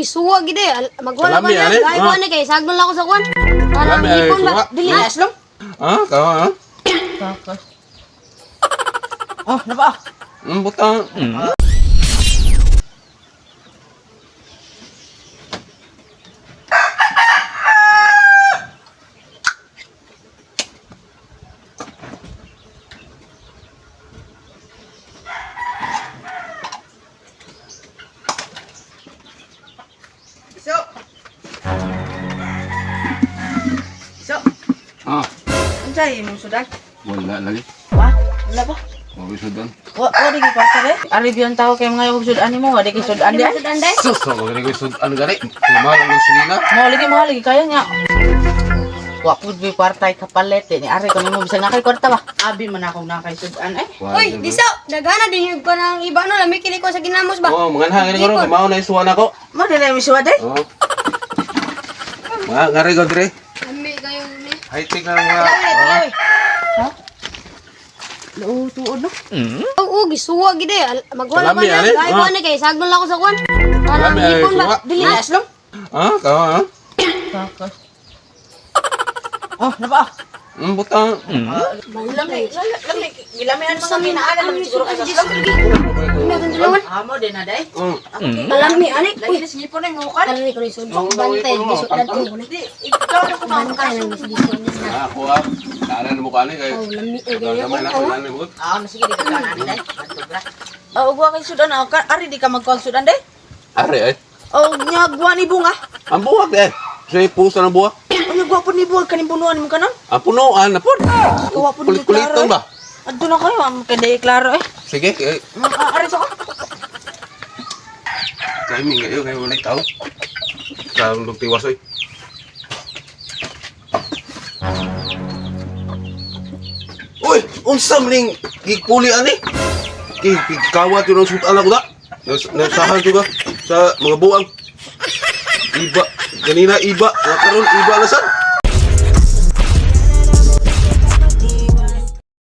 gisuwa gid eh. Magwala Kalami, ko na. ani? Gay ko Ah. ani kay sagdon lang ako sa kwan. Para Kalami, ay, ipon ba? suwa. Dili na aslong. Ah, kawa ha? Takas. Oh, napa ah. Butang. Iso. Iso. Ah, Unsay imong sudan? wala lagi. Wa, wala ba? Wa sudan. Wa, wa di kay kwarta re. Arabian tao kay mga og sudan nimo, wa di kay sudan di. ay. Sudan day. Sus, ako gani ko sudan gani. Mahal ang gasolina. Mo lagi mahal lagi kaya nga. Wa pud bi kwarta kay kapalit eh. Ni ari ko nimo bisag na kay kwarta ba. Abi man akong na kay sudan eh. Uy, diso, daghana din yung ko ng iba no, lami kini ko sa ginamos ba? Oh, mga hangin ko ron, mao na isuwan ako. Mo di na mi suwad eh. Oh. Mga ngari ko dire. Lami kayo ni. High-tech na lang mga. Ha? Loo tuod no. Oo, gisuwa gid eh. Magwala ko Kalami, na. ani? Gay ko Ah. ani kay sagdon lang ako sa kwan. Para Kalami, ay, ipon ba? suwa. Dili na aslong. Ah, kawa ha? Takas. Oh, napa ah. Butang. Lami, lami, gilamihan mga kinaanan naman siguro kay aslong. Ano Amo din na day. Kalami ani. Lagi na sige po na yung ukan. Kalami ko ni sud. Bantay gisudan ko ni. Di, ikaw na ko Bantay lang gisudan. Ah, ako ah. Naanan mo ka ani kay. Oh, lami ay ganyan. Gamay na ko nan mo. Ah, na sige di ka kanan day. Oh, ugwa kay sudan ah, ari di ka magkuwag sudan day. Are ay. Oh, nya gwa ni bunga. Ang buwak eh. Sa puso ng buwak. Ano gwa po ni buwag kaning punuan mo kanon? Ang punuan na po. Gawa po ni Kulit-kuliton ba? Adto na kayo, am kay day klaro eh. Sige, kay Ari sa ko. timing kayo kay walay tao. Sa lugtiwas oy. Uy, unsa man ning gigpuli ani? Kay gikawat yun ang sutan ako da. Nasahan ko ba sa mga buang. Iba, ganina iba, nga karon iba na sad.